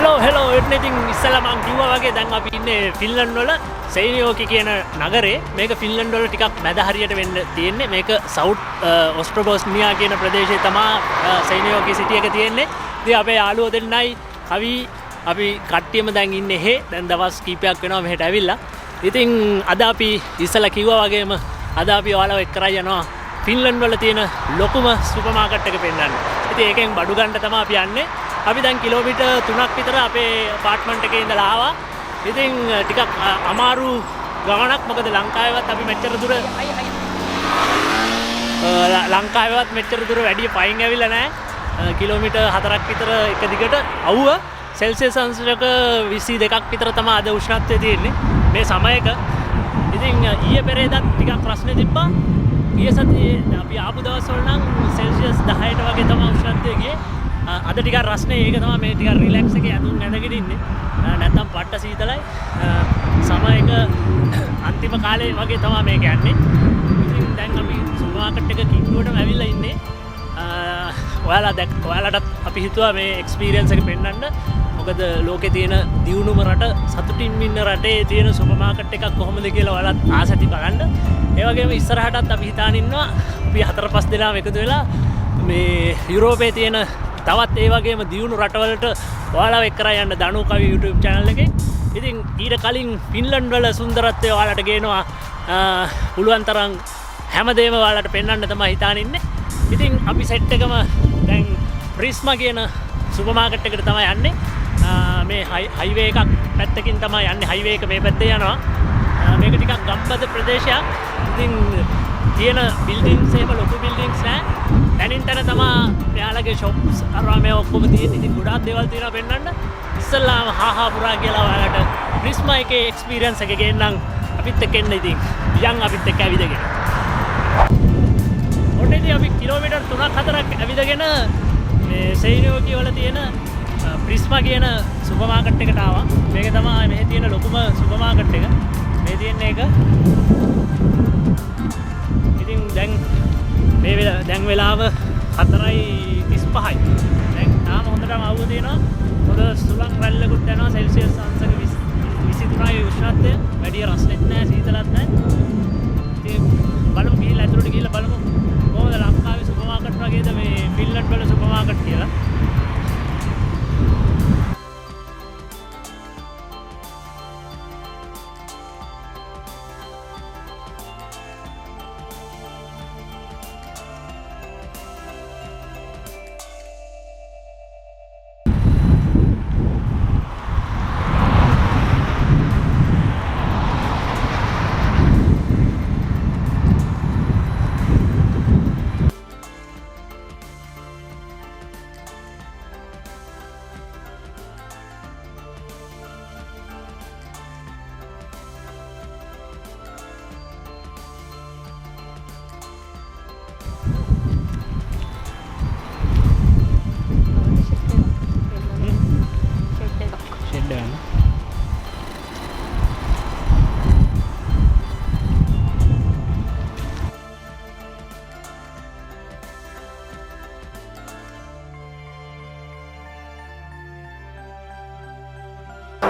Hello hello, එන්න. ඉතින් ඉස්සෙල්ලා මං කිව්වා වගේ දැන් අපි ඉන්නේ ෆින්ලන්ඩ් වල සෙයිනියෝකි කියන නගරේ. මේක ෆින්ලන්ඩ් වල ටිකක් මැද හරියට වෙන්න තියෙන්නේ. මේක සවුත් ඔස්ට්‍රොබොස්නියා කියන ප්‍රදේශයේ තමා සෙයිනියෝකි සිටි එක තියෙන්නේ. ඉතින් අපේ යාළුවෝ දෙන්නයි කවි අපි කට්ටියම දැන් ඉන්නේ එහෙ. දැන් දවස් කීපයක් වෙනවා මෙහෙට ඇවිල්ලා. ඉතින් අද අපි ඉස්සෙල්ලා කිව්වා වගේම අද අපි ඔයාලව එක් කරා යනවා ෆින්ලන්ඩ් වල තියෙන ලොකුම සුපර් මාකට් එක පෙන්නන්න. ඉතින් ඒකෙන් බඩු ගන්න තමයි අපි යන්නේ. අපි දැන් කිලෝමීටර් 3ක් විතර අපේ අපාර්ට්මන්ට් එකේ ඉඳලා ආවා. ඉතින් ටිකක් අමාරු ගමනක්, මොකද ලංකාවේවත් අපි මෙච්චර දුර ලංකාවේවත් මෙච්චර දුර වැඩි පයින් ඇවිල්ලා නැහැ. කිලෝමීටර් 4ක් විතර එක දිගට අවුව. සෙල්සියස් අංශක 22ක් විතර තමයි අද උෂ්ණත්වය තියෙන්නේ මේ සමයක. ඉතින් ඊයේ පෙරේදත් ටිකක් ප්‍රශ්නේ තිබ්බා. ගිය සතියේ අපි ආපු දවස්වල නම් සෙල්සියස් 10ට වගේ තමයි උෂ්ණත්වය ගියේ. අද ටිකක් රස්නේ, ඒක තමයි මේ ටිකක් රිලැක්ස් එකේ ඇඳුම් ඇඳගෙන ඉන්නේ. නැත්තම් පට්ට සීතලයි. සමයක අන්තිම කාලේ වගේ තමයි මේක යන්නේ. ඉතින් දැන් අපි සුපර් මාකට් එක කිට්ටුවටම ඇවිල්ලා ඉන්නේ. ඔයාලා දැක් ඔයාලටත් අපි හිතුවා මේ එක්ස්පීරියන්ස් එක පෙන්වන්න. මොකද ලෝකේ තියෙන දියුණුම රට, සතුටින් ඉන්න රටේ තියෙන සුපර් මාකට් එකක් කොහොමද කියලා ඔයාලත් ආස ඇති බලන්න. ඒ වගේම ඉස්සරහටත් අපි හිතාන ඉන්නවා අපි හතර පහ දෙනාම එකතු වෙලා මේ යුරෝපයේ තියෙන තවත් ඒ වගේම දියුණු රටවලට ඔයාලව එක් කරා යන්න දනු කවි YouTube channel එකේ. ඉතින් ඊට කලින් ෆින්ලන්ඩ් වල සුන්දරත්වය ඔයාලට ගේනවා. පුළුවන් තරම් හැමදේම ඔයාලට පෙන්වන්න තමයි හිතාන ඉන්නේ. ඉතින් අපි සෙට් එකම දැන් ප්‍රිස්මා කියන සුපර් මාකට් එකට තමයි යන්නේ. මේ හයිවේ එකක් පැත්තකින් තමයි යන්නේ. හයිවේ එක මේ පැත්තේ යනවා. මේක ටිකක් ගම්බද ප්‍රදේශයක්. ඉතින් තියෙන බිල්ඩින්ග්ස් එහෙම ලොකු බිල්ඩින්ග්ස් නෑ. තැනින් තැන තමා මෙයාලගේ ෂොප්ස් අරවා මේ ඔක්කොම තියෙන්නේ. ඉතින් ගොඩාක් දේවල් තියෙනවා පෙන්වන්න. ඉස්සල්ලාම හා හා පුරා කියලා ඔයාලට ප්‍රිස්මා එකේ එක්ස්පීරියන්ස් එක ගේන්නම්. අපිත් එක්ක එන්න ඉතින්. යන් අපිත් එක්ක ඇවිදගෙන. ඔන්න ඉතින් අපි කිලෝමීටර් 3ක් 4ක් ඇවිදගෙන මේ සෙයිනියෝකි වල තියෙන ප්‍රිස්මා කියන සුපර් මාකට් එකට ආවා. මේක තමයි මෙහි තියෙන ලොකුම සුපර් මාකට් එක. මේ තියෙන එක. ඉතින් දැන් මේ වෙලා දැන් වෙලාව 4:35යි. දැන් තාම හොඳටම අවුව තියෙනවා. හොඳ සුළං රැල්ලකුත් යනවා. සෙල්සියස් අංශක 23යි උෂ්ණත්වය. වැඩි රස්නෙත් නෑ, සීතලත් නෑ. ඉතින් බලමු, ගිහිල්ලා ඇතුළට ගිහිල්ලා බලමු කොහොමද ලංකාවේ සුපර් මාකට් වගේද මේ ෆින්ලන්ඩ් වල සුපර් මාකට් කියලා. ෂෙඩ් එකක්. ෂෙඩ් ගන්න.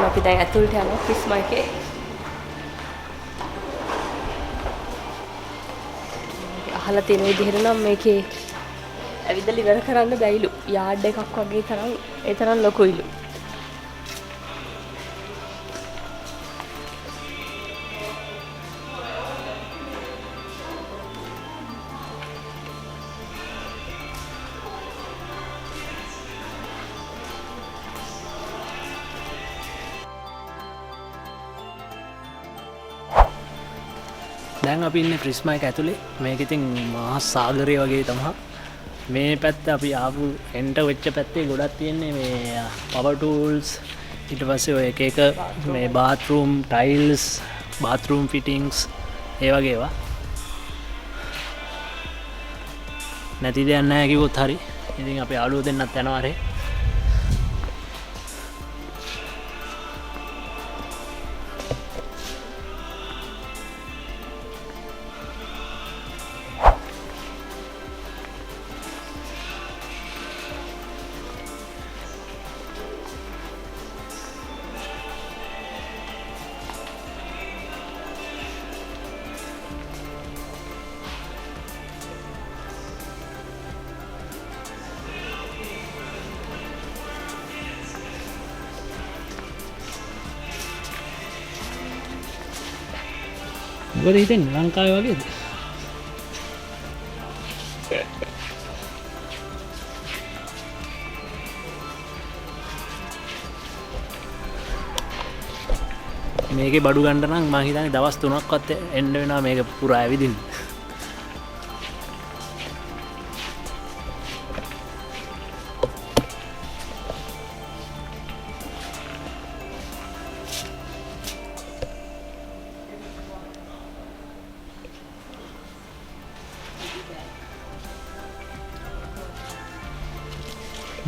අපි දැන් ඇතුළට යනවා ප්‍රිස්මා එකේ. අහලා තියෙන විදිහට නම් මේකේ ඇවිදලා ඉවර කරන්න බැයිලු. යාඩ් එකක් වගේ තරම්, ඒ තරම් ලොකුයිලු. දැන් අපි ඉන්නේ ප්‍රිස්මා එක ඇතුලේ. මේක ඉතින් මහා සාගරය වගේ තමයි. මේ පැත්ත අපි ආපු එන්ටර් වෙච්ච පැත්තේ ගොඩක් තියෙන්නේ මේ පවර් ටූල්ස්, ඊට පස්සේ ඔය එක එක මේ බාත්රූම් ටයිල්ස්, බාත්රූම් ෆිටින්ග්ස් ඒ වගේ ඒවා. නැති දෙයක් නැහැ කිව්වොත් හරි. ඉතින් අපේ යාළුවෝ දෙන්නත් යනවා අරේ. මොකද හිතෙන්නේ ලංකාවේ වගේද? මේකේ බඩු ගන්න නම් මං හිතන්නේ දවස් 3ක්වත් එන්න වෙනවා මේක පුරා ඇවිදින්න.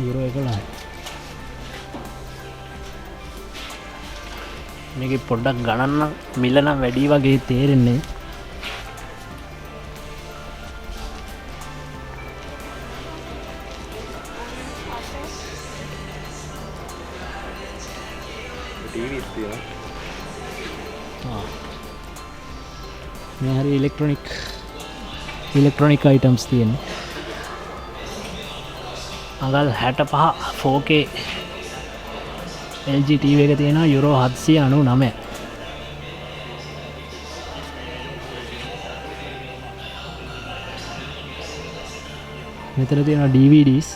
යුරෝ 11. මේකේ පොඩ්ඩක් ගණන් නම් මිල නම් වැඩි වගේ තේරෙන්නේ. ටීවීස් තියෙනවා. මේ හරි ඉලෙක්ට්‍රොනික් අයිටම්ස් තියෙන්නේ. අඟල් 65 4K LG TV එක තියෙනවා යුරෝ 799. මෙතන තියෙනවා DVDs.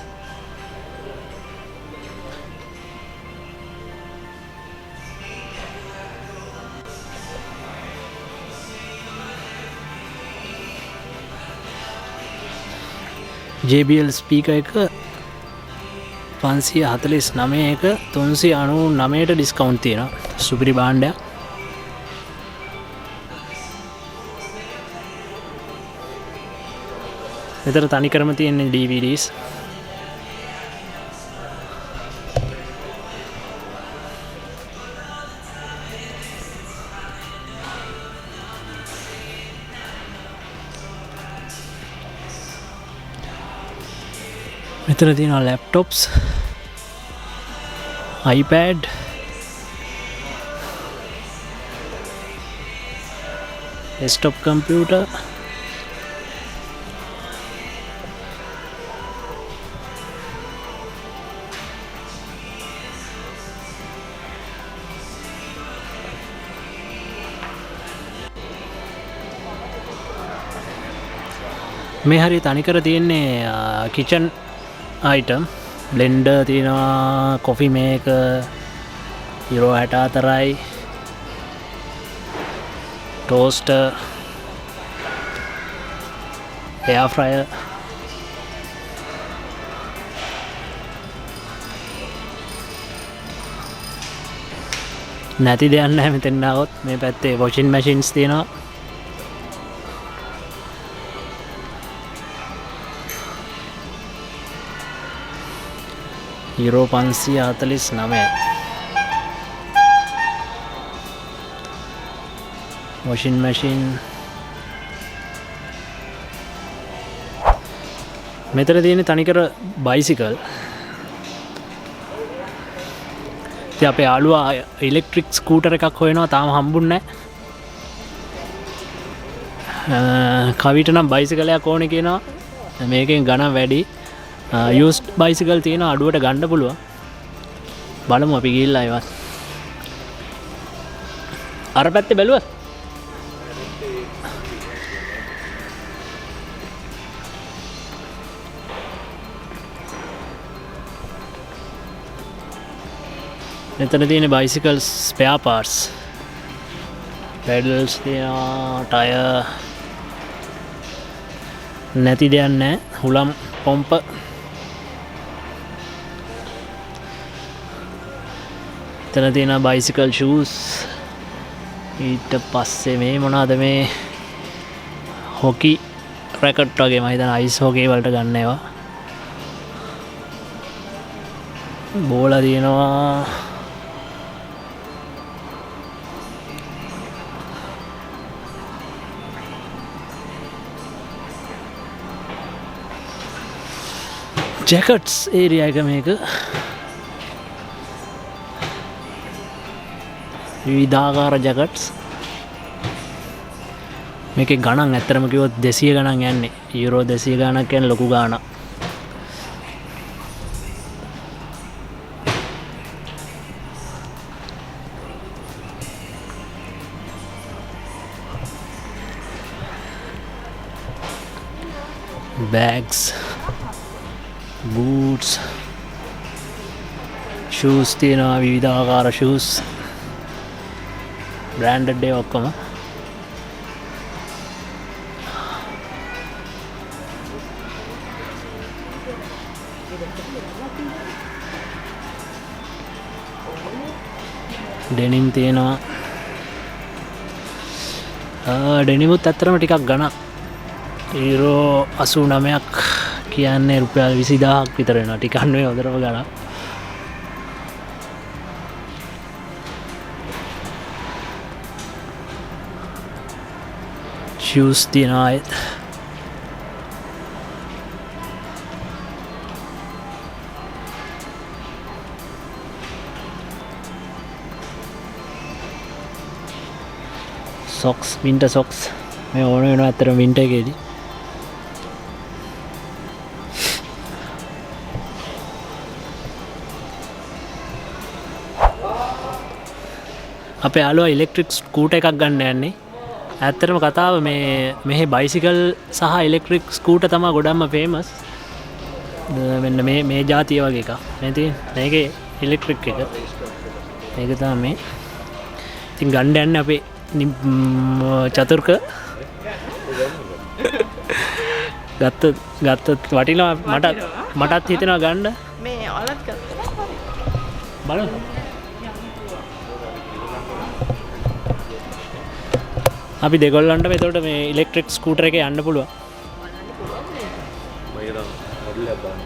JBL speaker එක 549 එක 399ට ඩිස්කවුන්ට් තියෙනවා. සුපිරි භාණ්ඩයක්. මෙතන තනිකරම තියෙන්නේ DVDs. මෙතන තියෙනවා laptops, iPad, desktop computer, මේ හරිය තනිකර තියෙන්නේ කිචන් අයිටම්, බ්ලෙන්ඩර් තියෙනවා, කොෆි මේකර් යුරෝ 64යි, ටෝස්ටර්, එයාර් ෆ්‍රයර්, නැති දෙයක් නැහැ මෙතෙන් ආවොත්. මේ පැත්තේ වොෂින් මැෂින්ස් තියෙනවා. යුරෝ 549. Washing machine. මෙතන තියෙන තනිකර බයිසිකල්. ඉතින් අපේ යාළුවා ඉලෙක්ට්‍රික් ස්කූටර් එකක් හොයනවා, තාම හම්බුන්නේ නැහැ. කවිට නම් බයිසිකලයක් ඕනේ කියනවා. මේකෙන් ගණන් වැඩි. යූස්ඩ් බයිසිකල් තියෙන අඩුවට ගන්න පුළුවන්. බලමු අපි ගිහිල්ලා ඒවත්. අර පැත්තේ බැලුවද? මෙතන තියෙන බයිසිකල් ස්පෙයා පාර්ට්ස්, පැඩල්ස් තියෙනවා, ටයර් නැති දෙයක් නෑ, හුලම් පොම්ප. එතන තියෙන බයිසිකල් ෂූස්. ඊට පස්සේ මේ මොනවාද මේ හොකි රැකට් වගේ, මම හිතන්නේ අයිස් හොකි වලට ගන්න ඒවා. බෝල තියෙනවා. ජැකට්ස් ඒරියා එක මේක. විවිධාකාර ජැකට්ස්. මේකේ ගණන් ඇත්තටම කිව්වොත් 200 ගණන් යන්නේ. යුරෝ 200 ගණක් කියන්නේ ලොකු ගාණක්. බෑග්ස්, බූට්ස්, ෂූස් තියෙනවා, විවිධාකාර ෂූස්, බ්‍රෑන්ඩඩ් ඒවා ඔක්කොම. ඩෙනිම් තියෙනවා. ඩෙනිමුත් ඇත්තටම ටිකක් ගණන්. යුරෝ 89ක් කියන්නේ රුපියල් 20000ක් විතර වෙනවා. ටිකක් නෙවෙයි, හොඳටම ගණන්. ෂූස් තියෙනවා ආයෙත්. සොක්ස්, වින්ටර් සොක්ස් මේ ඕන වෙනවා ඇත්තටම වින්ටර් එකේදී. අපේ යාළුවා ඉලෙක්ට්‍රික් ස්කූටර් එකක් ගන්න යන්නේ. ඇත්තටම කතාව මෙහි බයිසිකල් සහ ඉලෙක්ට්‍රික් ස්කූටර් තමයි ගොඩක්ම ෆේමස්. මෙන්න මේ ජාතිය වගේ එකක්. මේ තියෙන මේකේ ඉලෙක්ට්‍රික් එක. මේක තමයි මේ. ඉතින් ගන්න යන්නේ අපේ චතුර්ක. ගත්තත් වටිනවා. මටත් හිතෙනවා ගන්න. මේ ඔයාලත් ගත්තා නම් හරි. බලමු. අපි දෙගොල්ලන්ටම එතකොට මේ ඉලෙක්ට්‍රික් ස්කූටර් එකේ යන්න පුළුවන්. මගේ නම් මොඩල් එකක් බලන්න.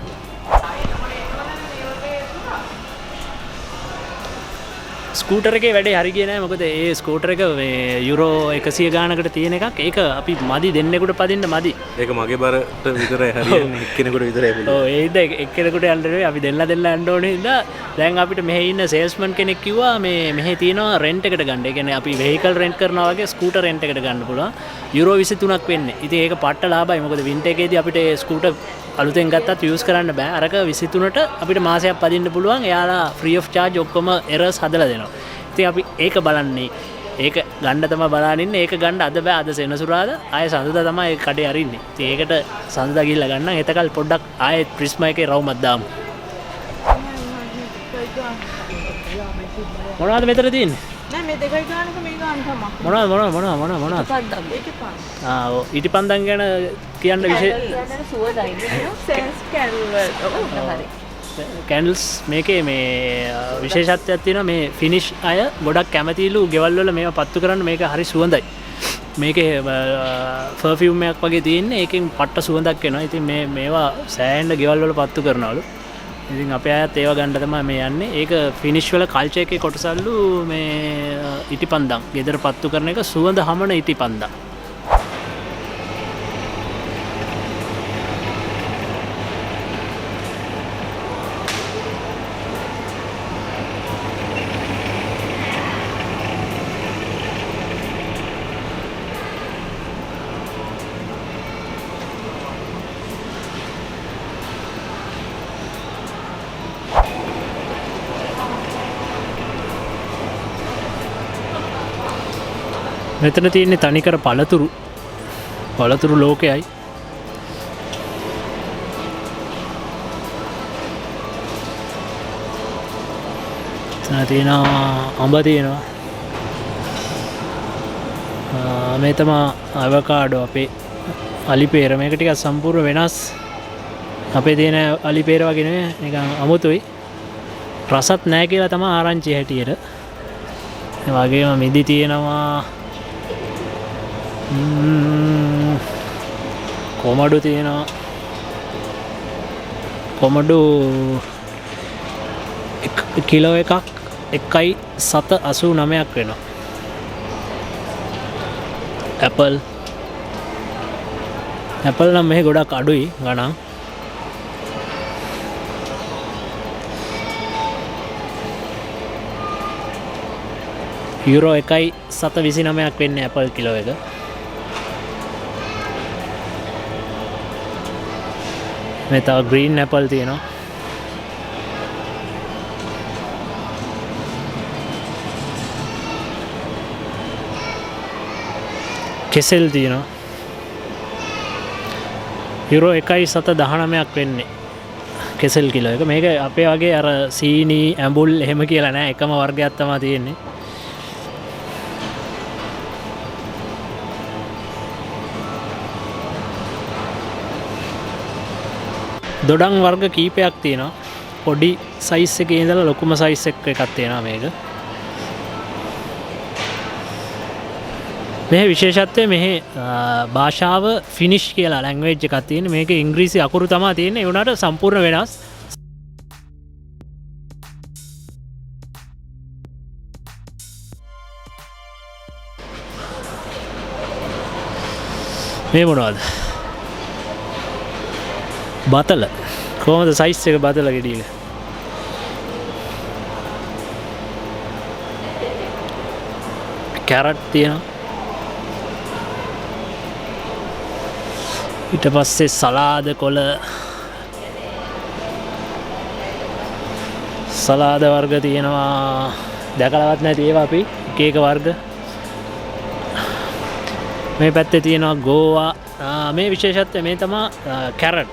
ස්කූටර් එකේ වැඩේ හරි ගියේ නෑ. මොකද ඒ ස්කූටර් එක මේ යුරෝ 100 ගානකට තියෙන එකක්. ඒක අපි මදි දෙන්නෙකුට පදින්න මදි. ඒක මගේ බරට විතරයි හරියන්නේ, එක්කෙනෙකුට විතරයි පුළුවන්. ඔව්, ඒ හින්දා එක්කෙනෙකුට යන්න නෙවෙයි, අපි දෙන්න දෙන්න යන්න ඕනේ හින්දා දැන් අපිට මෙහි ඉන්න සේල්ස්මන් කෙනෙක් කිව්වා මෙහි තියෙනවා රෙන්ට් එකට ගන්න. ඒ කියන්නේ අපි වෙහිකල් රෙන්ට් කරනවා වගේ ස්කූටර් රෙන්ට් එකට ගන්න පුළුවන්. යුරෝ 23ක් වෙන්නේ. ඉතින් ඒක පට්ට ලාභයි. මොකද වින්ටර් එකේදී අපිට ඒ ස්කූටර් අලුතෙන් ගත්තත් යූස් කරන්න බෑ. අරක 23ට අපිට මාසයක් පදින්න පුළුවන්. එයාලා ෆ්‍රී ඔෆ් චාර්ජ් ඔක්කොම එරර්ස් හදලා දෙනවා. ඉතින් අපි ඒක බලන්නේ. ඒක ගන්න තමයි බලන් ඉන්නේ. ඒක ගන්න අද බෑ. අද සෙනසුරාදා. ආයෙ සඳුදා තමයි ඒ කඩේ අරින්නේ. ඉතින් ඒකට සඳුදා ගිහිල්ලා ගන්නම්. එතකල් පොඩ්ඩක් ආයෙත් ප්‍රිස්මා එකේ රවුමක් දාමු. මොනවද මෙතන තියෙන්නේ? නෑ, මේ දෙකයි ගානක මේ ගාන තමයි. මොනවද, මොනවද, මොනවද, මොනවද, මොනවද? ඉටිපන්දම්. ඒකේ පන්. ඔව්. ඉටිපන්දම් ගැන කියන්න විශේෂ කියන්නේ සුවඳයි නේ. Sense candle. ඔව්, හරි. කැන්ඩල්ස් මේකේ මේ විශේෂත්වයක් තියෙනවා. මේ ෆිනිෂ් අය ගොඩක් කැමතිලු ගෙවල් වල මේවා පත්තු කරන්න. මේක හරි සුවඳයි. මේකේ පර්ෆියුම් එකක් වගේ තියෙන්නේ. ඒකෙන් පට්ට සුවඳක් එනවා. ඉතින් මේවා සෑහෙන ගෙවල් වල පත්තු කරනවලු. ඉතින් අපේ අයත් ඒවා ගන්න තමයි මේ යන්නේ. ඒක ෆිනිෂ් වල කල්චර් එකේ කොටසල්ලු මේ ඉටිපන්දම්. ගෙදර පත්තු කරන එක සුවඳ හමන ඉටිපන්දම්. මෙතන තියෙන්නේ තනිකර පළතුරු, පළතුරු ලෝකයයි. එතන තියෙනවා අඹ තියෙනවා. මේ තමා අවකාඩෝ අපේ අලිපේර. මේක ටිකක් සම්පූර්ණ වෙනස්. අපේ තියෙන අලිපේර වගේ නෙවෙයි, නිකන් අමුතුයි. රසත් නෑ කියලා තමා ආරංචි හැටියට. ඒ වගේම මිදි තියෙනවා. කොමඩු තියෙනවා. කොමඩු කිලෝ එකක් එකයි සත අසූ නමයක් වෙනවා. ඇපල්, ඇපල් නම් මෙහි ගොඩක් අඩුයි ගණන්. යුරෝ එකයි සත විසි නමයක් වෙන්නේ ඇපල් කිලෝ එක. මේ තව ග්‍රීන් ඇපල් තියෙනවා. කෙසෙල් තියෙනවා. යුරෝ 1.19ක් වෙන්නේ කෙසෙල් කිලෝ එක. මේක අපේ වගේ අර සීනි ඇඹුල් එහෙම කියලා නෑ, එකම වර්ගයක් තමයි තියෙන්නේ. දොඩම් වර්ග කීපයක් තියෙනවා. පොඩි සයිස් එකේ ඉඳලා ලොකුම සයිස් එක එකක් තියෙනවා මේක. මෙහි විශේෂත්වය මෙහි භාෂාව ෆිනිෂ් කියලා ලැන්ග්වේජ් එකක් තියෙන. මේකේ ඉංග්‍රීසි අකුරු තමා තියෙන්නේ. ඒ වුණාට සම්පූර්ණ වෙනස්. මේ මොනවද? බතල. කොහොමද සයිස් එක බතල ගෙඩියක? කැරට් තියෙනවා. ඊට පස්සේ සලාද කොළ, සලාද වර්ග තියෙනවා. දැකලවත් නැති ඒවා අපි එක එක වර්ග. මේ පැත්තේ තියෙනවා ගෝවා. මේ විශේෂත්වය මේ තමා කැරට්.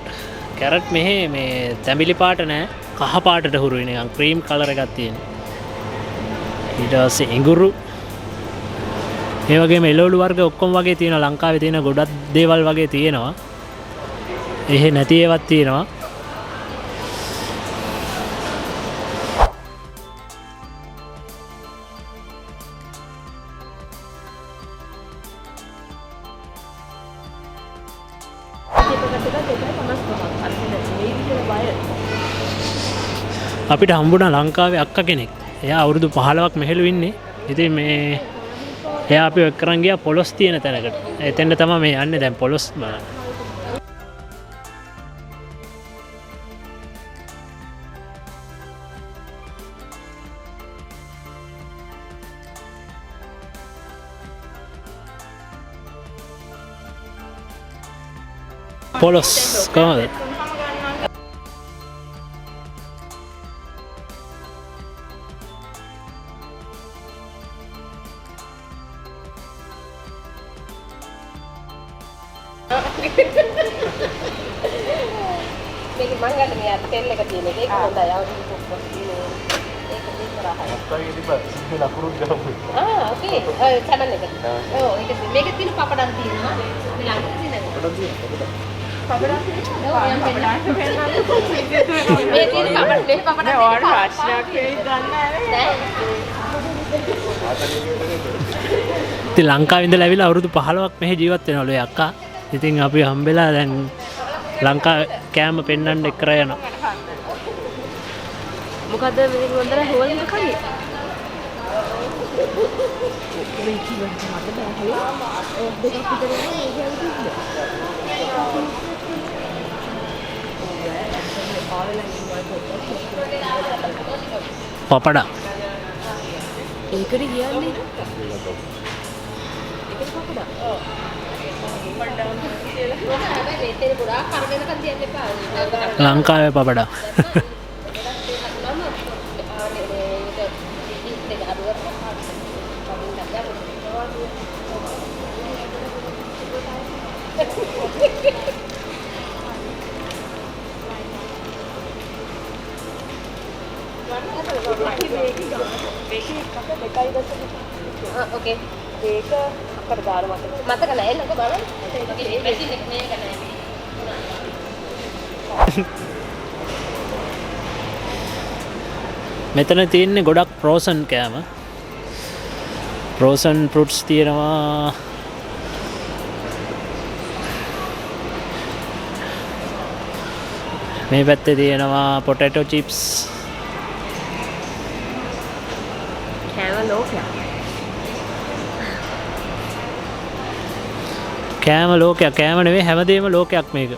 කැරට් මෙහි මේ තැඹිලි පාට නෑ, කහ පාටට හුරු වෙන නිකන් ක්‍රීම් කලර් එකක් තියෙන. ඊට පස්සේ ඉඟුරු, ඒ වගේම එළවලු වර්ග ඔක්කොම වගේ තියෙනවා. ලංකාවේ තියෙන ගොඩක් දේවල් වගේ තියෙනවා. එහෙ නැති ඒවාත් තියෙනවා. අපිට හම්බුණා ලංකාවේ අක්කා කෙනෙක්. එයා අවුරුදු 15ක් මෙහෙලු ඉන්නේ. ඉතින් මේ එයා අපි එක්ක කරන් ගියා පොළොස් තියෙන තැනකට. එතෙන්ට තමයි මේ යන්නේ දැන් පොළොස් බලන්න. පොළොස් කොහමද? මේක මං ගන්න මේ අර තෙල් එක තියෙන එක. ඒක හොඳයි. අවුරුදු පොක්කක් තියෙන ඒක දෙක රහයි. ඔක්කොගේ තිබ්බා සිංහල අකුරුත් ගහපු. ඕකේ. ඔව් චැනල් එක. ඔව් ඒක මේකේ තියෙන පපඩම් තියෙනවා. මේ ළඟ තියෙන එක. පපඩම් තියෙනවා. පපඩම් තියෙනවා. ඔව් යම් පෙන්නන්න. මේ තියෙන පපඩම් මේ පපඩම් නෑ ඔයාලට ප්‍රශ්නයක් වෙයි දන්නේ නෑ. ඉතින් ලංකාවේ ඉඳලා ඇවිල්ලා අවුරුදු 15ක් මෙහෙ ජීවත් වෙනවලු ඒ අක්කා. ඉතින් අපි හම්බෙලා දැන් ලංකා කෑම පෙන්වන්න එක් කරා යනවා. මොකද මේ වන්දන හොවලද කන්නේ? පපඩා. ඒකට කියන්නේ ඒකට පපඩා. ලංකාවේ පපඩා. ඕකේ. ඒක අක්කට දාලා මතක. මතක නෑ එන්නකෝ බලන්න. මගේ මැෂින් එක මේක නෑ. මෙතන තියෙන්නේ ගොඩක් ෆ්‍රෝසන් කෑම. ෆ්‍රෝසන් ෆෘට්ස් තියෙනවා. මේ පැත්තේ තියෙනවා පොටේටෝ චිප්ස්. කෑම ලෝකයක්. කෑම ලෝකයක්. කෑම නෙවෙයි හැමදේම ලෝකයක් මේක.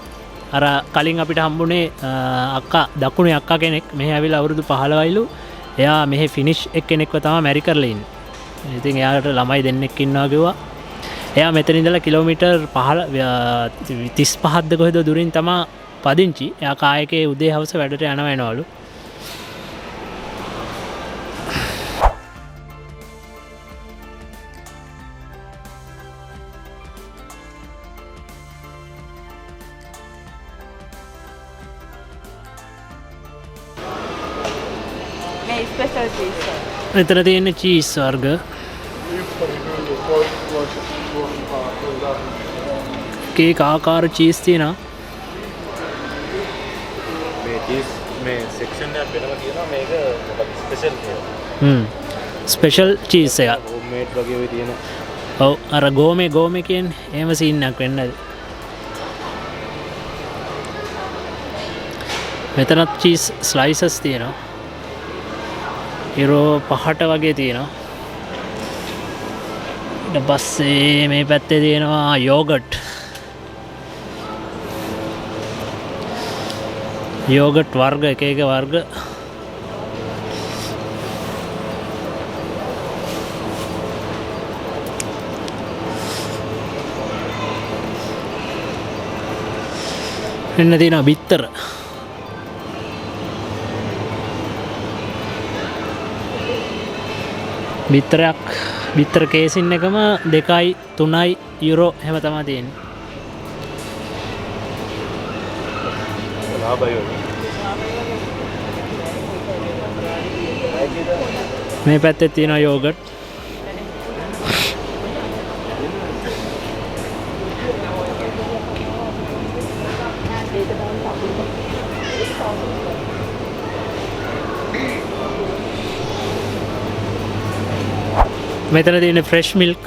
අර කලින් අපිට හම්බුනේ අක්කා, දකුණේ අක්කා කෙනෙක් මෙහෙ ඇවිල්ලා අවුරුදු 15යිලු. එයා මෙහෙ ෆිනිෂ් එක්කෙනෙක්ව තමයි මැරි කරලා ඉන්නේ. ඉතින් එයාට ළමයි දෙන්නෙක් ඉන්නවා කිව්වා. එයා මෙතන ඉඳලා කිලෝමීටර් 35ක්ද කොහෙද දුරින් තමා පදිංචි. එයා කායකේ උදේ හවස වැඩට යනවා එනවලු. Special cheese. මෙතන තියෙන්නේ චීස් වර්ග. කේක් ආකාර චීස් තියෙනවා. මේ චීස් මේ සෙක්ෂන් එකක් වෙනම තියෙනවා. මේක මොකද ස්පෙෂල් කියලා. ස්පෙෂල් චීස් එකක්. හෝම් මේඩ් වගේ ඔය තියෙන. ඔව්, අර ගෝමේ ගෝමේ කියන්නේ එහෙම සීන් එකක් වෙන්න ඇති. මෙතනත් චීස් ස්ලයිසස් තියෙනවා. යුරෝ 5ට වගේ තියෙනවා. ඊට පස්සේ මේ පැත්තේ තියෙනවා යෝගට්. යෝගට් වර්ග එක එක වර්ග. එන්න තියෙනවා බිත්තර. බිත්තර කේසින් එකම 2යි 3යි යුරෝ එහෙම තමයි තියෙන්නේ. ලාභයි වගේ. මේ පැත්තේ තියෙනවා යෝගට්. මෙතන තියෙන ෆ්‍රෙෂ් මිල්ක්.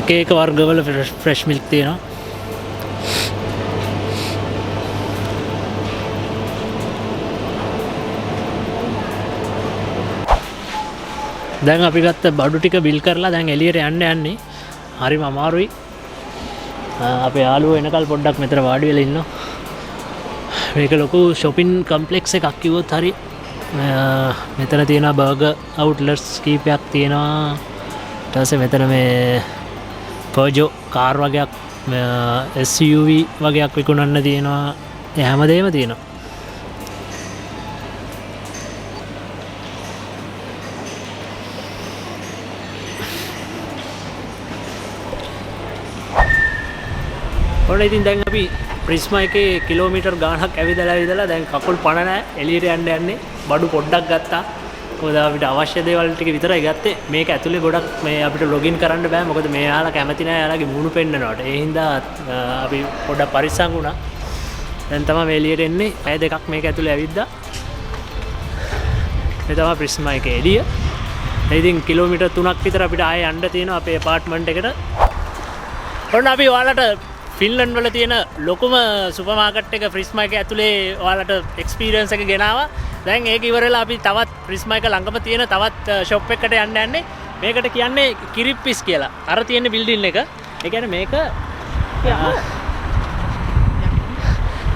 එක එක වර්ගවල ෆ්‍රෙෂ් මිල්ක් තියෙනවා. දැන් අපි ගත්ත බඩු ටික බිල් කරලා දැන් එළියට යන්න යන්නේ. හරිම අමාරුයි. අපේ යාළුවෝ එනකල් පොඩ්ඩක් මෙතන වාඩි වෙලා ඉන්නවා. මේක ලොකු ෂොපින් කම්ප්ලෙක්ස් එකක් කිව්වොත් හරි. මෙතන තියෙනවා බර්ගර් අවුට්ලට්ස් කීපයක් තියෙනවා. ඊට පස්සේ මෙතන මේ පර්ජෝ කාර් වගේක්, SUV වගේක් විකුණන්න තියෙනවා. ඒ හැමදේම තියෙනවා. ඔන්න ඉතින් දැන් අපි ප්‍රිස්මා එකේ කිලෝමීටර් ගාණක් ඇවිදලා ඇවිදලා දැන් කකුල් පණ නෑ. එළියට යන්න යන්නේ. බඩු පොඩ්ඩක් ගත්තා. මොකද අපිට අවශ්‍ය දේවල් ටික විතරයි ගත්තේ. මේක ඇතුලේ ගොඩක් මේ අපිට ලොගින් කරන්න බෑ. මොකද මේ යාලා කැමති නෑ යාලාගේ මූණු පෙන්නනවට. ඒ හින්දා අපි පොඩ්ඩක් පරිස්සම් වුණා. දැන් තමයි මේ එළියට එන්නේ. පැය දෙකක් මේක ඇතුලේ ඇවිද්දා. මේ තමයි ප්‍රිස්මා එකේ එළිය. ඉතින් කිලෝමීටර් 3ක් විතර අපිට ආයෙ යන්න තියෙනවා අපේ ඇපාර්ට්මන්ට් එකට. ඔන්න අපි ඔයාලට ෆින්ලන්ඩ් වල තියෙන ලොකුම සුපර් මාකට් එක ප්‍රිස්මා එක ඇතුලේ ඔයාලට එක්ස්පීරියන්ස් එක ගෙනාවා. දැන් ඒක ඉවර වෙලා අපි තවත් ප්‍රිස්මා එක ළඟම තියෙන තවත් ෂොප් එකකට යන්න යන්නේ. මේකට කියන්නේ කිරිප්පිස් කියලා. අර තියෙන බිල්ඩින් එක. ඒ කියන්නේ මේක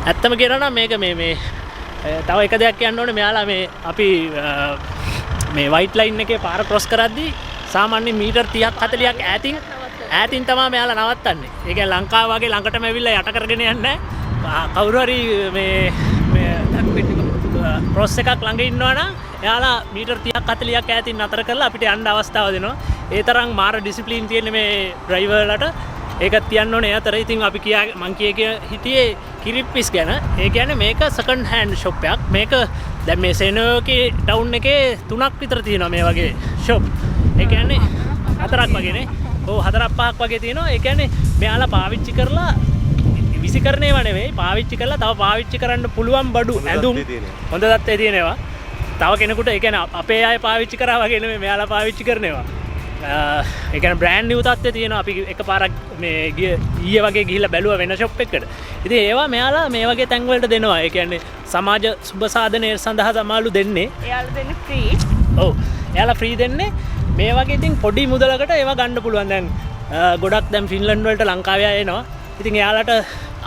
ඇත්තම කියනවා නම් මේක මේ තව එක දෙයක් කියන්න ඕනේ. මෙයාලා මේ අපි මේ වයිට් ලයින් එකේ පාර ක්‍රොස් කරද්දී සාමාන්‍ය මීටර් 30ක් 40ක් ඈතින් තමයි මෙයාලා නවත්තන්නේ. ඒ කියන්නේ ලංකාව වගේ ළඟටම ඇවිල්ලා යට කරගෙන යන්නේ නැහැ. කවුරු හරි මේ ක්‍රොස් එකක් ළඟ ඉන්නවා නම් එයාලා මීටර් 30ක් 40ක් ඈතින් නතර කරලා අපිට යන්න අවස්ථාව දෙනවා. ඒ තරම් මාර ඩිසිප්ලින් තියෙන මේ ඩ්‍රයිවර්ලට ඒකත් තියන්න ඕනේ. ඒ අතර ඉතින් අපි මං කිය කිය හිටියේ කිරිප්පිස් ගැන. ඒ කියන්නේ මේක සෙකන්ඩ් හෑන්ඩ් ෂොප් එකක්. මේක දැන් මේ සෙනෝකේ ටවුන් එකේ 3ක් විතර තියෙනවා මේ වගේ ෂොප්. ඒ කියන්නේ 4ක් වගේනේ. ඔව් 4ක් 5ක් වගේ තියෙනවා. ඒ කියන්නේ මෙයාලා පාවිච්චි කරලා විසි කරන ඒවා නෙවෙයි, පාවිච්චි කරලා තව පාවිච්චි කරන්න පුළුවන් බඩු, හොඳ ඇඳුම්, තත්ත්වයේ තියෙන ඒවා. හොඳ තත්ත්වයේ තියෙන ඒවා. තව කෙනෙකුට, ඒ කියන්නේ අපේ අය පාවිච්චි කරා වගේ නෙවෙයි මෙයාලා පාවිච්චි කරන ඒවා. ඒ කියන්නේ බ්‍රෑන්ඩ් නිව් තත්ත්වයේ තියෙනවා. අපි එකපාරක් මේ ඊයේ වගේ ගිහිල්ලා බැලුවා වෙන ෂොප් එකකට. ඉතින් ඒවා මෙයාලා මේ වගේ තැන් වලට දෙනවා. ඒ කියන්නේ සමාජ සුබ සාධනය සඳහා තමයිලු දෙන්නේ. එයාලා දෙන්නේ ෆ්‍රී. ඔව්. එයාලා ෆ්‍රී දෙන්නේ. මේ වගේ ඉතින් පොඩි මුදලකට ඒවා ගන්න පුළුවන්. දැන් ගොඩක් දැන් ෆින්ලන්ඩ් වලට ලංකාවේ අය එනවා. ඉතින් එයාලට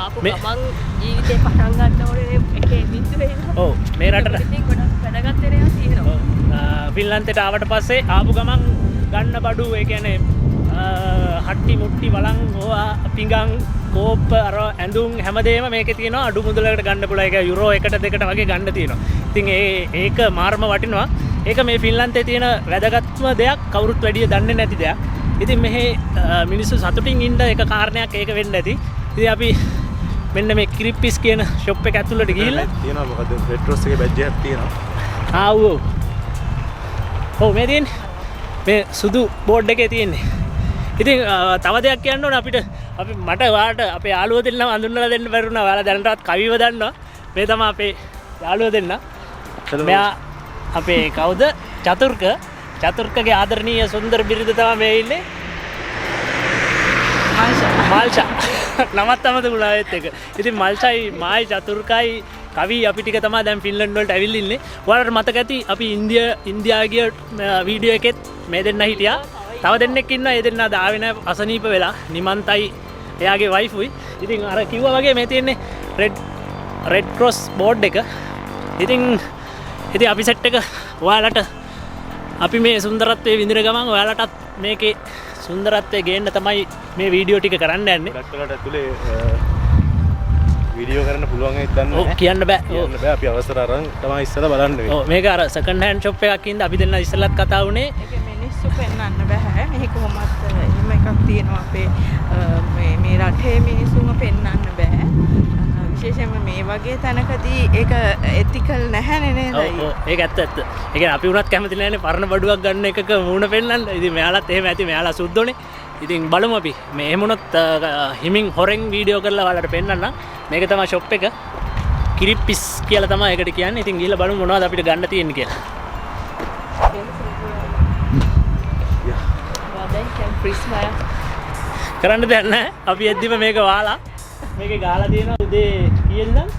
ආපු මේ ගමන් ජීවිතේ පටන් ගන්න ඕනේ එකේ බිඳුවේ ඉඳන්. ඔව්, මේ රටට. ඉතින් ගොඩක් වැදගත් වෙන ඒවා තියෙනවා. ඔව්. ෆින්ලන්තයට ආවට පස්සේ ආපු ගමන් ගන්න බඩු, ඒ කියන්නේ හට්ටි මුට්ටි වලං ඕවා පිඟන් කෝප්ප, අර ඇඳුම් හැමදේම මේකේ තියෙනවා අඩු මුදලකට ගන්න පුළුවන්. ඒක යුරෝ එකට දෙකට වගේ ගන්න තියෙනවා. ඉතින් ඒක මාර්ම වටිනවා. ඒක මේ ෆින්ලන්තේ තියෙන වැදගත්ම දෙයක්, කවුරුත් වැඩිය දන්නේ නැති දෙයක්. ඉතින් මෙහි මිනිස්සු සතුටින් ඉන්න එක කාරණයක් ඒක වෙන්න ඇති. ඉතින් අපි මෙන්න මේ කිරිප්පිස් කියන ෂොප් එක ඇතුළට ගිහිල්ලා තියෙනවා මොකද රෙඩ් ක්‍රොස් එකේ බැජ් එකක් තියෙනවා. ආ ඔව්. ඔව් මේ තියෙන්නේ මේ සුදු බෝඩ් එකේ තියෙන්නේ. ඉතින් තව දෙයක් කියන්න ඕනේ අපිට. අපි මට ඔයාලට අපේ යාළුවෝ දෙන්නව අඳුන්වලා දෙන්න බැරි වුණා. ඔයාලා දැනටවත් කවිව දන්නවා. මේ තමයි අපේ යාළුවෝ දෙන්න. මෙයා අපේ කවුද? චතුර්ක. චතුර්කගේ ආදරණීය සුන්දර බිරිඳ තමයි මේ ඉන්නේ. මල්ෂා. මල්ෂා. නමත් අමතක වුණා ඒත් එක. ඉතින් මල්ෂයි මායි චතුර්කයි කවි අපි ටික තමයි දැන් ෆින්ලන්ඩ් වලට ඇවිල්ලා ඉන්නේ. ඔයාලට මතක ඇති අපි ඉන්දියාව ගිය වීඩියෝ එකෙත් මේ දෙන්න හිටියා. තව දෙන්නෙක් ඉන්නවා. ඒ දෙන්නා ආවේ නෑ අසනීප වෙලා. නිමන්තයි එයාගේ වයිෆුයි. ඉතින් අර කිව්වා වගේ මේ තියෙන්නේ රෙඩ් ක්‍රොස් බෝඩ් එක. ඉතින් අපි සෙට් එක ඔයාලට අපි මේ සුන්දරත්වයේ විඳින ගමන් ඔයාලටත් මේකේ සුන්දරත්වය ගේන්න තමයි මේ වීඩියෝ ටික කරන්න යන්නේ. ගොඩක් වෙලාවට ඇතුලේ වීඩියෝ කරන්න පුළුවන් ඇයිද දන්නේ ඔව්, නැහැ. කියන්න බෑ. ඔව්. කියන්න බෑ. අපි අවසර අරන් තමයි ඉස්සෙල්ලා බලන්න වෙන්නේ. ඔව්, මේක අර සෙකන්ඩ් හෑන්ඩ් ෂොප් එකක් ඉඳ අපි දෙන්න ඉස්සෙල්ලත් කතා වුණේ. ඒක මිනිස්සු පෙන්වන්න බෑ. මෙහි කොහොමත් එහෙම එකක් තියෙනවා අපේ මේ රටේ මිනිස්සුන්ව පෙන්වන්න බෑ. විශේෂයෙන්ම මේ වගේ තැනකදී ඒක එතිකල් නැහැනේ නේද? ඔව්, ඔව්, ඒක ඇත්ත ඇත්ත. ඒ කියන්නේ අපි වුණත් කැමති නෑනේ පරණ බඩුවක් ගන්න එකක මූණ පෙන්වන්න. ඉතින් මෙයාලත් එහෙම ඇති, මෙයාලා සුද්දෝනේ. ඉතින් බලමු අපි. මේ එහෙම වුණොත් හිමින් හොරෙන් වීඩියෝ කරලා ඔයාලට පෙන්වන්නම්. මේක තමයි ෂොප් එක. කිරිප්පිස් කියලා තමයි ඒකට කියන්නේ. ඉතින් ගිහලා බලමු මොනවද අපිට ගන්න තියෙන්නේ කියලා. කරන්න දෙයක් නැහැ. අපි එද්දිම මේක වහලා මේකේ ගාලා තියෙනවා උදේ කීයද ඉඳන්?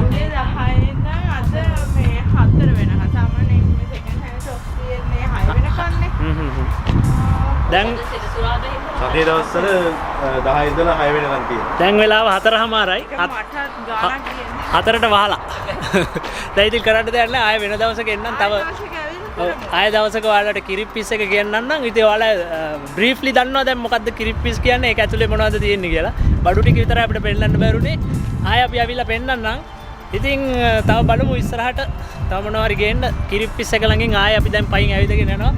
උදේ 10 ඉඳන් අද මේ 4 වෙනකන්. සාමාන්‍යයෙන් මේ සෙකන්ඩ් හෑන්ඩ් ෂොප්ස් තියෙන්නේ 6 වෙනකන්නේ. දැන් සතිය දවස්වල 10 ඉඳලා 6 වෙනකන් තියෙනවා. දැන් වෙලාව 4:00මාරයි. ඒක මටත් ගාණක් කියන්නේ. 4ට වහලා. දැන් ඉතින් කරන්න දෙයක් නැහැ. ආයෙ වෙන දවසක එන්නම් තව. ආයෙ දවසක ඇවිල්ලා ඔව්, ආයෙ දවසක ඔයාලට කිරිප්පිස් එක කියන්නම් නම් ඉතින් ඔයාලා බ්‍රීෆ්ලි දන්නවා දැන් මොකද්ද කිරිප්පිස් කියන්නේ, ඒක ඇතුලේ මොනවද තියෙන්නේ කියලා. බඩු ටික විතරයි අපිට පෙන්වන්න බැරුනේ. ආයෙ අපි ඇවිල්ලා පෙන්වන්නම්. ඉතින් තව බලමු ඉස්සරහට තව මොනවා හරි ගේන්න. කිරිප්පිස් එක ළඟින් ආයෙ අපි දැන් පයින් ඇවිදගෙන යනවා.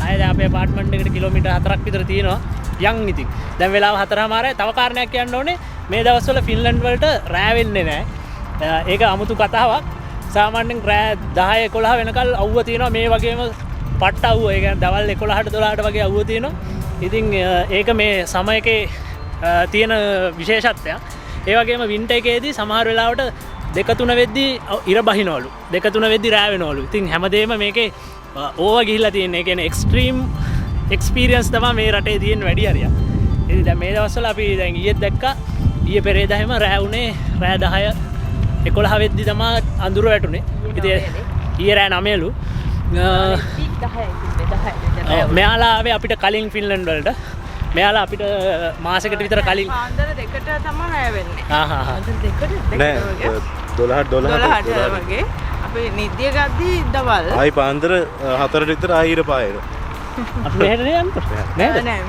ආයෙ දැන් අපේ ඇපාර්ට්මන්ට් එකට කිලෝමීටර් 4ක් විතර තියෙනවා. යන් ඉතින්. දැන් වෙලාව 4:00මාරයි. තව කාරණයක් කියන්න ඕනේ. මේ දවස්වල ෆින්ලන්ඩ් වලට රෑ වෙන්නේ නෑ. ඒක අමුතු කතාවක්. සාමාන්‍යයෙන් රෑ 10 11 වෙනකල් අවුව තියෙනවා. මේ වගේම පට්ට අවුව. ඒ කියන්නේ දවල් 11ට 12ට වගේ අවුව තියෙනවා. ඉතින් ඒක මේ සමයකේ තියෙන විශේෂත්වයක්. ඒ වගේම වින්ටර් එකේදී සමහර වෙලාවට දෙක තුන වෙද්දී ඉර බහිනවලු. දෙක තුන වෙද්දී රෑ වෙනවලු. ඉතින් හැමදේම මේකේ ඕව ගිහිල්ලා තියෙන්නේ. ඒ කියන්නේ එක්ස්ට්‍රීම් එක්ස්පීරියන්ස් තමයි මේ රටේ තියෙන වැඩි හරියක්. ඉතින් දැන් මේ දවස්වල අපි දැන් ඊයේත් දැක්කා. ඊයේ පෙරේදා එහෙම රෑ වුණේ රෑ 10 11 වෙද්දි තමයි අඳුර වැටුනේ. ඉතින් ඊයේ රෑ 9ලු. ඔව්, මෙයාලා ආවේ අපිට කලින් ෆින්ලන්ඩ් වලට. මෙයාලා අපිට මාසෙකට විතර කලින්. පාන්දර දෙකට තමයි රෑ වෙන්නේ. ආහා. පාන්දර දෙකට? දෙකට නෑ, වගේ. 12 12ට 12ට වගේ. අපි නිදිය ගද්දි දවල්. ආයි පාන්දර 4ට විතර ආයි ඉර පායනවා. අපි මෙහෙට නේ යන්නේ. නේද? නෑ.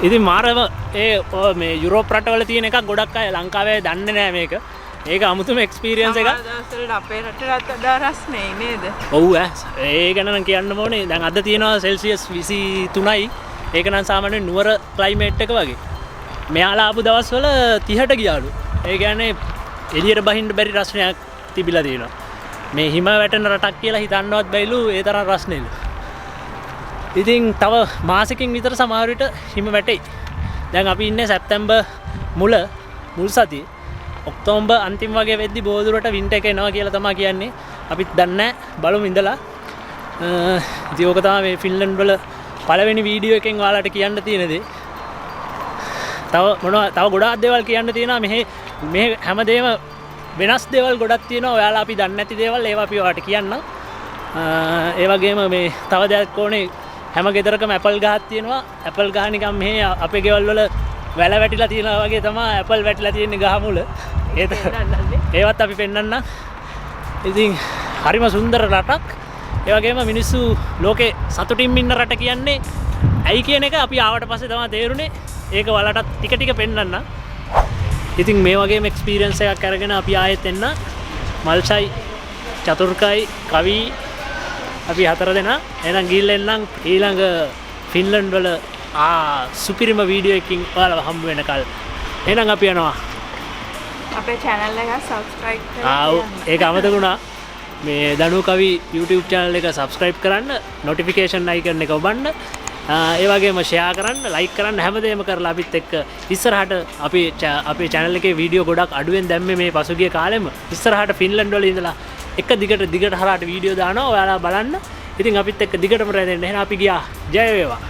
ඉතින් මාරව ඒ ඔය මේ යුරෝප් රටවල තියෙන එකක් ගොඩක් අය ලංකාවේ දන්නේ නෑ මේක. ඒක අමුතුම එක්ස්පීරියන්ස් එකක්. සමහර දවස්වලට අපේ රටටත් වඩා රස්නේ නේද? ඔව් ඈ. ඒ ගැන නම් කියන්න ඕනේ. දැන් අද තියෙනවා සෙල්සියස් 23යි. ඒක නම් සාමාන්‍යයෙන් නුවර ක්ලයිමේට් එක වගේ. මෙයාලා ආපු දවස්වල 30ට ගියාලු. ඒ කියන්නේ එළියට බහින්න බැරි රස්නයක් තිබිලා තියෙනවා. මේ හිම වැටෙන රටක් කියලා හිතන්නවත් බැයිලු ඒ තරම් රස්නේලු. ඉතින් තව මාසෙකින් විතර සමහර විට හිම වැටෙයි. දැන් අපි ඉන්නේ සැප්තැම්බර් මුල් සතියේ. ඔක්තෝබර් අන්තිම වගේ වෙද්දි බොහෝ දුරට වින්ටර් එක එනවා කියලා තමයි කියන්නේ. අපිත් දන්නේ නැහැ. බලමු ඉඳලා. ඉතින් ඕක තමයි මේ ෆින්ලන්ඩ් වල පළවෙනි වීඩියෝ එකෙන් ඔයාලට කියන්න තියෙන දේ. තව මොනවා, තව ගොඩාක් දේවල් කියන්න තියෙනවා. මෙහෙ හැමදේම වෙනස් දේවල් ගොඩක් තියෙනවා. ඔයාලා අපි දන්නේ නැති දේවල් ඒවා අපි ඔයාලට කියන්නම්. ඒ වගේම මේ තව දෙයක් ඕනේ. හැම ගෙදරකම ඇපල් ගහක් තියෙනවා. ඇපල් ගහ නිකන් මෙහෙ අපේ ගෙවල් වල වැල වැටිලා තියෙනවා වගේ තමයි ඇපල් වැටිලා තියෙන්නේ ගහ මුල. ඒවත් අපි පෙන්නන්නම්. ඉතින් හරිම සුන්දර රටක්. ඒ වගේම මිනිස්සු ලෝකේ සතුටින් ඉන්න රට කියන්නේ ඇයි කියන එක අපි ආවට පස්සේ තමයි තේරුනේ. ඒක ඔයාලටත් ටික ටික පෙන්නන්නම්. ඉතින් මේ වගේම එක්ස්පීරියන්ස් එකක් අරගෙන අපි ආයෙත් එන්න. මල්ෂයි, චතුර්කයි, කවි, අපි හතර දෙනා. එහෙනම් ගිහිල්ලා එන්නම්. ඊළඟ ෆින්ලන්ඩ් වල සුපිරිම වීඩියෝ එකකින් ඔයාලව හම්බ වෙනකල්. එහෙනම් අපි යනවා. අපේ channel එක subscribe කරලා ආ ඔව්, තියන්න. ඒක අමතක වුණා. මේ දනු කවි YouTube channel එක subscribe කරන්න, notification icon එක ඔබන්න, ඒ වගේම share කරන්න, like කරන්න, හැමදේම කරලා අපිත් එක්ක ඉස්සරහට අපේ channel එකේ වීඩියෝ ගොඩක් අඩුවෙන් දැම්මේ මේ පසුගිය කාලෙම. ඉස්සරහට ෆින්ලන්ඩ් වල ඉඳලා එක දිගට දිගට හරහට වීඩියෝ දානවා, ඔයාලා බලන්න. ඉතින් අපිත් එක්ක දිගටම රැඳෙන්න. එහෙනම් අපි ගියා. ජය වේවා.